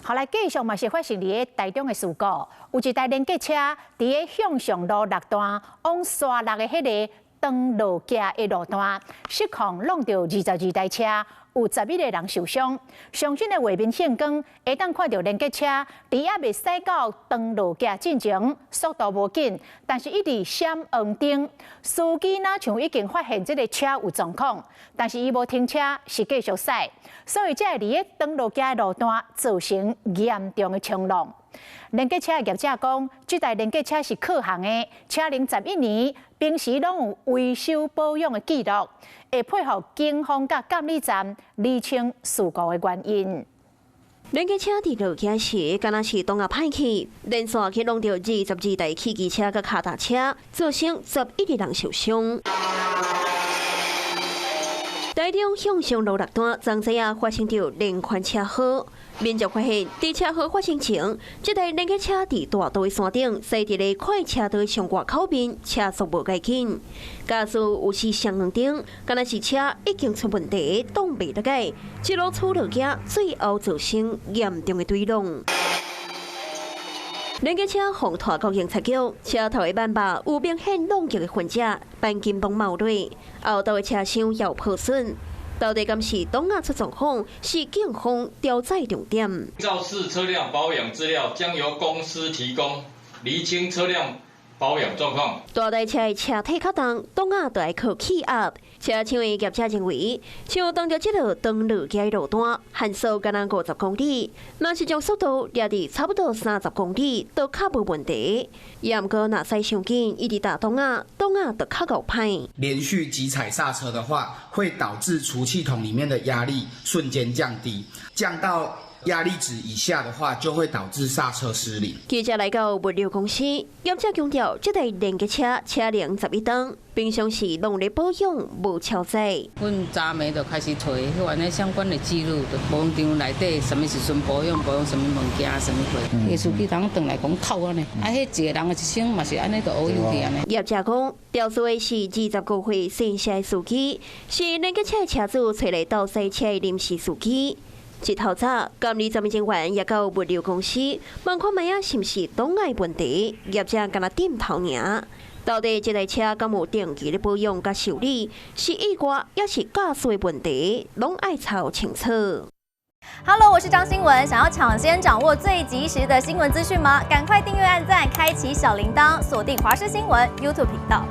後來繼續嘛是發生佇咧台中的事故，有一台連結車佇咧向上路六段往沙鹿的彼个長樂崎的路段，失控挵著22台車，有11個人受傷。上新的畫面顯光，會當看著連結車佇猶未駛到長樂崎進前，速度無緊，但是一直閃黃燈，司機若像已經發現這个車有狀況，但是伊無停車，是繼續駛，所以才會佇咧長樂崎的路段造成嚴重的衝撞。連結車的業者講，這台連結車是客行的，車齡11年，平時攏有維修保養的記錄，會配合警方佮監理站釐清事故的原因。連結車佇落崎時，敢若是擋仔歹去，連續去挵著22台汽機車佮跤踏車，造成11個人受傷。台中向上路六段，昨昏仔發生著連環車禍。民眾發現，佇車禍發生前，這台連結車佇大道的山頂，駛佇咧快車道的上外口面，車速無較緊。駕駛有時雙黃燈，敢若是車已經出問題，擋袂得改，一路出落崎，最後造成嚴重的對撞。連結車予拖到警察局，車頭的挽肉有明顯挵擊的痕跡，鈑金攏冒落，後頭的車廂也有破損。到底敢是擋仔出狀況，是警方調查重點。肇事車輛保養資料將由公司提供，釐清車輛保養狀況。大台車的車體較重，擋仔就愛靠氣壓。車廠的業者認為，像當著這個長樂崎的路段，限速敢若50公里，若是將速度掠佇差不多30公里，都較無問題。也毋過若駛傷緊，一直踏擋仔，擋仔就較𠢕歹。連續急踩剎車的話，會導致除氣筒裡面的壓力瞬間降低，降到壓力值以下的話，就會導致剎車失靈。記者來到物流公司，業者強調，這台連結車車齡11冬，平常時攏咧保養，無超載。阮昨暝就開始揣彼款的相關的記錄，就保養廠內底啥物時陣保養，保養啥物物件，啥物貨。彼個司機通轉來講哭按呢，啊，彼一个人的一生嘛是按呢，就烏有去按呢。業者講，肇事的是25歲姓謝的司機，是連結車的車主揣來鬥駛車的臨時司機。一透早，監理站人員也到物流公司問看覓仔是毋是擋仔問題，業者干焦點頭爾。到底這台車敢有定期咧保養佮修理，是意外抑是駕駛的問題，攏愛查清楚。 Hello，我是張新文，想要搶先掌握最及時的新聞資訊嗎？趕快訂閱、按讚、開啟小鈴鐺，鎖定華視新聞 YouTube 頻道。